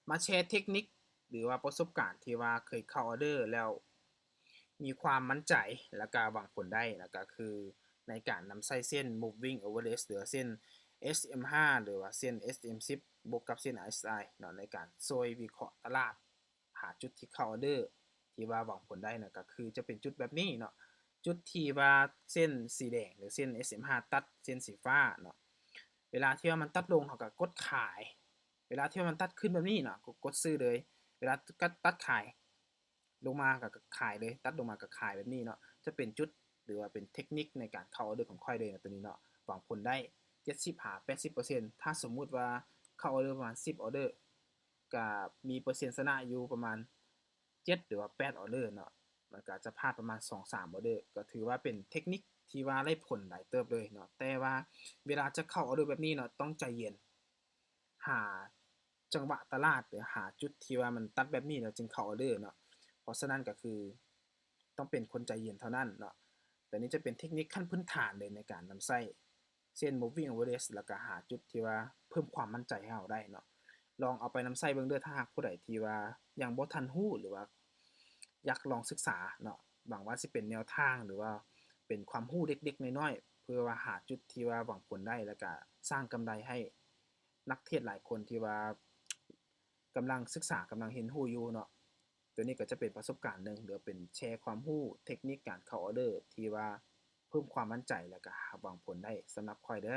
ມາແຊເທັກນິກ ຫຼືວ່າປະສົບການທີ່ວ່າເຄີຍເຂົ້າອອເດີແລ້ວມີຄວາມໝັ້ນໃຈ ແລ້ວກະຫວັງຜົນໄດ້ ແລ້ວກະຄືໃນການນຳໃຊ້ເສັ້ນ moving average ຫຼືວ່າເສັ້ນ ເອັສເອັມຫ້າ ຫຼືວ່າເສັ້ນ ເອັສເອັມສິບ ບວກກັບເສັ້ນ RSI ເນາະ ໃນການຊ່ວຍວິເຄາະຕະຫຼາດ ຫາຈຸດທີ່ເຂົ້າອອເດີທີ່ວ່າຫວັງຜົນໄດ້ນະ ກະຄືຈະເປັນຈຸດແບບນີ້ເນາະ ຈຸດທີ່ວ່າເສັ້ນສີແດງ ຫຼືເສັ້ນ ເອັສເອັມຫ້າ ຕັດເສັ້ນສີຟ້າເນາະ ເວລາທີ່ວ່າມັນຕັດລົງ ເຮົາກະກົດຂາຍ ເວລາທີ່ວ່າມັນຕັດຂຶ້ນແບບນີ້ເນາະ ກໍກົດຊື້ເລີຍ ເວລາຕັດ ຕັດຂາຍລົງມາກະຂາຍເລີຍ ຕັດລົງມາກະຂາຍແບບນີ້ເນາະ ຈະເປັນຈຸດ ຫຼືວ່າເປັນເທັກນິກໃນການເຂົ້າອອເດີຂອງຂ້ອຍເລີຍນະ ໂຕນີ້ເນາະ ຫວັງຜົນໄດ້ ເຈັດສິບຫາແປດສິບເປີເຊັນ ຖ້າສົມມຸດວ່າເຂົ້າອອເດີປະມານສິບອອເດີ ກະມີເປີເຊັນຊະນະຢູ່ປະມານເຈັດ ຫຼືວ່າແປດອອເດີເນາະ ມັນກະຈະພາດປະມານສອງສາມອອເດີ ກະຖືວ່າເປັນເທັກນິກທີ່ວ່າໄດ້ຜົນຫຼາຍເຕີບເລີຍເນາະ ແຕ່ວ່າເວລາຈະເຂົ້າອອເດີແບບນີ້ເນາະ ຕ້ອງໃຈເຢັນ ຫາຈັງຫວະຕະຫຼາດ ຫຼືຫາຈຸດທີ່ວ່າມັນຕັດແບບນີ້ແລ້ວຈຶ່ງເຂົ້າອອເດີເນາະ ເພາະສະນັ້ນກະຄືຕ້ອງເປັນຄົນໃຈເຢັນເທົ່ານັ້ນເນາະ ແຕ່ນີ້ຈະເປັນເທັກນິກຂັ້ນພື້ນຖານເລີຍໃນການນຳໃຊ້ ເຊັ່ນ moving average ແລ້ວກະຫາຈຸດທີ່ວ່າເພີ່ມຄວາມໝັ້ນໃຈໃຫ້ເຮົາໄດ້ເນາະ ລອງເອົາໄປນຳໃຊ້ເບິ່ງເດີ ຖ້າຫາກຜູ້ໃດທີ່ວ່າຍັງບໍ່ທັນຮູ້ ຫຼືວ່າຢາກລອງສຶກສາເນາະ ຫວັງວ່າຊິເປັນແນວທາງ ຫຼືວ່າເປັນຄວາມຮູ້ເລັກໆນ້ອຍໆ ເພື່ອວ່າຫາຈຸດທີ່ວ່າຫວັງຜົນໄດ້ ແລ້ວກະສ້າງກຳໄລໃຫ້ນັກເທຣດຫຼາຍຄົນທີ່ວ່າກຳລັງສຶກສາ ກຳລັງຮຽນຮູ້ຢູ່ເນາະ ໂຕນີ້ກະຈະເປັນປະສົບການໜຶ່ງ ຫຼືເປັນແຊຄວາມຮູ້ເທັກນິກການເຂົ້າອອເດີທີ່ວ່າເພີ່ມຄວາມໝັ້ນໃຈ ແລ້ວກະຫາຫວັງຜົນໄດ້ສຳລັບຂ້ອຍເດີ.